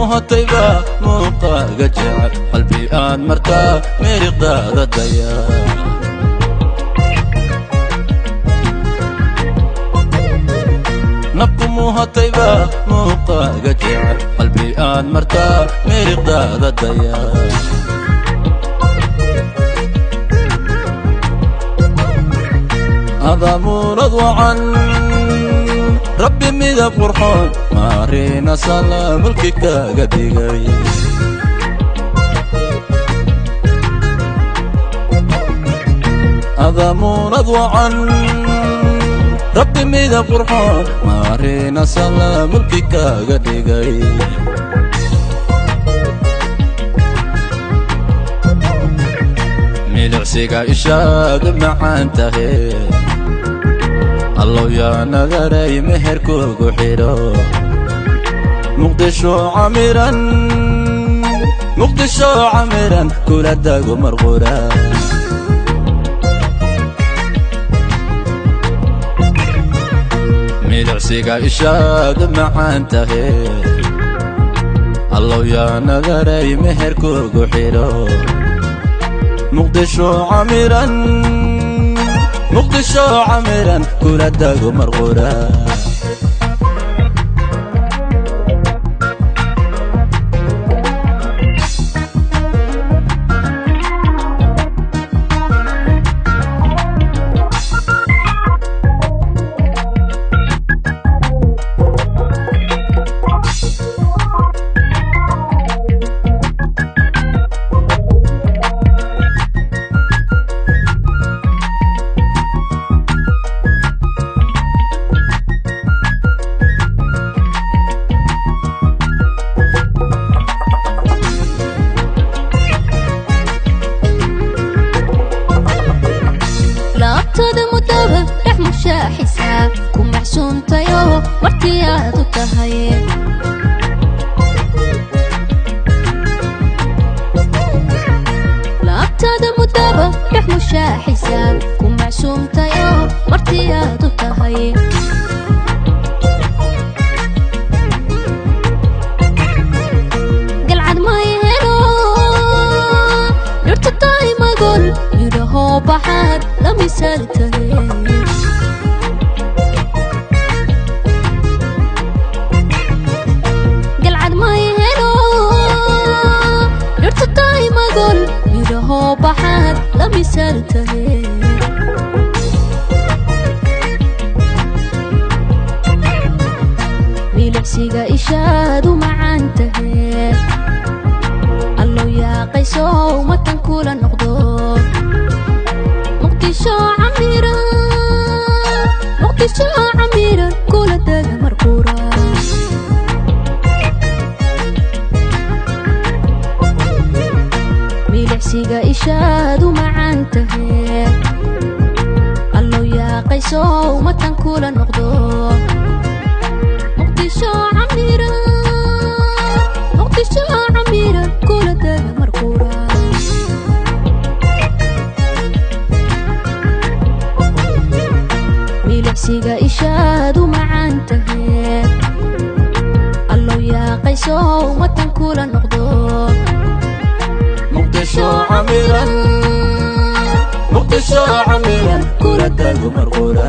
Muhatayba muuqaaga jecel qalbi aan martaa meeriqdaada daya Nabku muhatayba muuqaaga jecel qalbi aan martaa meeriqdaada daya Adaa muurad wacan Rabbi midab qurxoon maarina sala mulki kaaga dhigay Adaa muurad wacan Rabbi midab qurxoon maarina sala mulki kaaga dhigay Milicsiga ishaadu macaan tahay Allow yaa nadaray meherkugu xidho Muqdisho camiran Muqdisho camiran kula dago marqura Milicsiga ishaadu macaan tahay Allow yaa nadaray meherkugu xidho Muqdisho camiran Muqdisho camiran kula dago marqura Laabtada mudaba dhex mushaaxisaa ku macsuuntayo martii aad u tahay Laabtada mudaba dhex mushaaxisaa ku macsuuntayo martii aad u tahay Galcad ma helo dhirta tahay magol midhaho baxaad la misaal tahay Galcad ma helo dhirta tahay magol midhaho baxaad la misaal tahay Milicsiga ishaadu macaan tahay Allow yaa qaysow matan kula noqdo Muqdisho camiran Muqdisho camiran kula daga marqura Milicsiga ishaadu macaan tahay Allow yaa qaysow matan kula noqdo Muqdisho camiran Muqdisho camiran kula daga marqura Milicsiga ishaadu macaan tahay Allow yaa qaysow matan kula noqdo Muqdisho camiran Muqdisho camiran kula dago marqura.